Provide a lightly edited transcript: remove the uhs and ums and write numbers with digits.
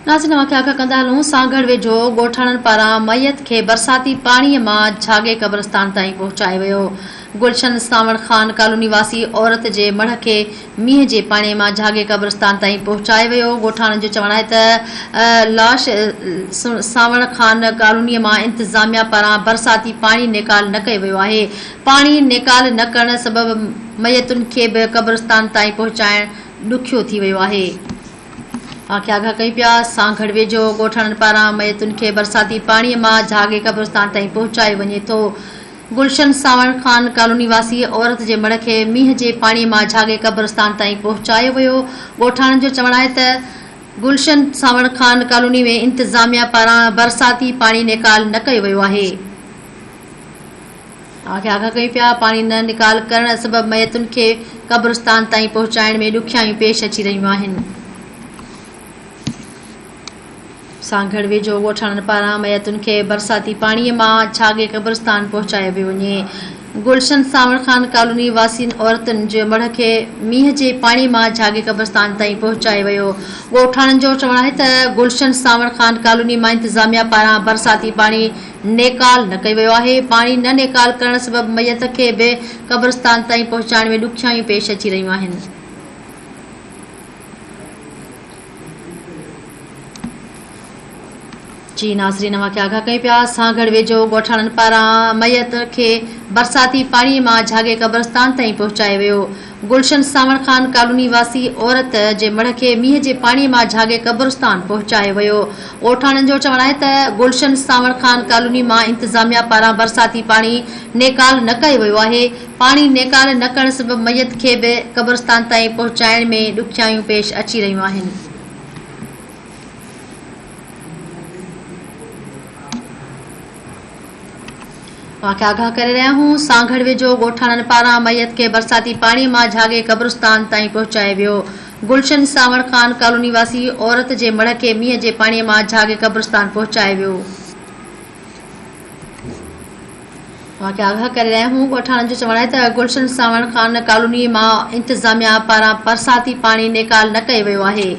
ناظرين اوهان کي آگاهه ڪندا هلون سانگهڙ ويجهو ڳوٺاڻن پاران ميت کي برساتي پاڻي مان جهاڳي قبرستان تائين پهچايو ويو. گلشن سانوڻ خان ڪالوني واسي عورت جي مڙهه کي مينهن جي پاڻي مان جهاڳي قبرستان تائين پهچايو ويو. ڳوٺاڻن جو چوڻ آهي ته لاش سانوڻ خان ڪالوني مان انتظاميا پاران برساتي پاڻي نيڪال نه ڪيو ويو آهي. پاڻي نيڪال نه ڪرڻ سبب ميتن کي به قبرستان تائين پهچائڻ ڏکيو ٿي ويو آهي. اوهان کي آگاهه ڪيون پيا، سانگهڙ ويجهو ڳوٺاڻن پاران ميتن کي برساتي پاڻي مان جهاڳي قبرستان تائين پهچايو وڃي ٿو. گلشن سانوڻ خان ڪالوني واسي عورت جي مڙهه کي مينهن جي پاڻي مان جهاڳي قبرستان تائين پهچايو ويو. ڳوٺاڻن جو چوڻ آهي ته گلشن سانوڻ خان ڪالوني ۾ انتظاميا پاران برساتي پاڻي نيڪال نه ڪيو ويو آهي. اوهان کي آگاهه ڪيون پيا، پاڻي نه نيڪال ڪرڻ سبب ميتن کي قبرستان تائين پهچائڻ ۾ ڏکيائيون پيش اچي رهيون آهن. سانگهڙ ويجهو ڳوٺاڻن پاران ميتن کي برساتي پاڻي مان ڇاڳي قبرستان پهچايو پيو وڃي. گلشن سانوڻ خان ڪالوني واسين عورتن جي مڙهه کي مينهن جي پاڻي مان جهاڳي قبرستان تائين پهچايو ويو. ڳوٺاڻن جو چوڻ آهي ته گلشن سانوڻ خان ڪالوني مان انتظاميا پاران برساتي پاڻي نيڪال نه ڪيو ويو آهي، پاڻي نه نيڪال ڪرڻ سبب ميت کي به قبرستان تائين پهچائڻ ۾ ڏکيائيون پيش اچي رهيون آهن. جي ناظرين اوهان کي آگاهه ڪيون پيا سانگهڙ ويجهو ڳوٺاڻن پاران ميت کي برساتي پاڻي مان جهاڳي قبرستان تائين پهچايو ويو. گلشن سانوڻ خان ڪالوني واسي عورت جي مڙهه کي مينهن جي پاڻي مان جهاڳي قبرستان پهچايو ويو. ڳوٺاڻن جو چوڻ آهي ته گلشن سانوڻ خان ڪالوني مان انتظاميا پاران برساتي پاڻي نيڪال نه ڪيو ويو آهي، پاڻي نيڪال نه ڪرڻ سبب ميت کي به قبرستان تائين پهچائڻ ۾ ڏکيائيون پيش اچي رهيون آهن. اوهان کي آگاهه ڪري رهيا آهيون سانگهڙ ويجهو ڳوٺاڻن پاران ميت کي برساتي پاڻي مان جهاڳي قبرستان تائين پهچايو ويو گلشن سانوڻ خان ڪالوني واسي عورت جي مڙهه کي مينهن جي پاڻي مان جهاڳي قبرستان پهچايو ويو. اوهان کي آگاهه ڪري رهيا آهيون ڳوٺاڻن جو چوڻ آهي ته گلشن سانوڻ خان ڪالوني مان انتظاميا پاران برساتي پاڻي نيڪال نه ڪيو ويو آهي.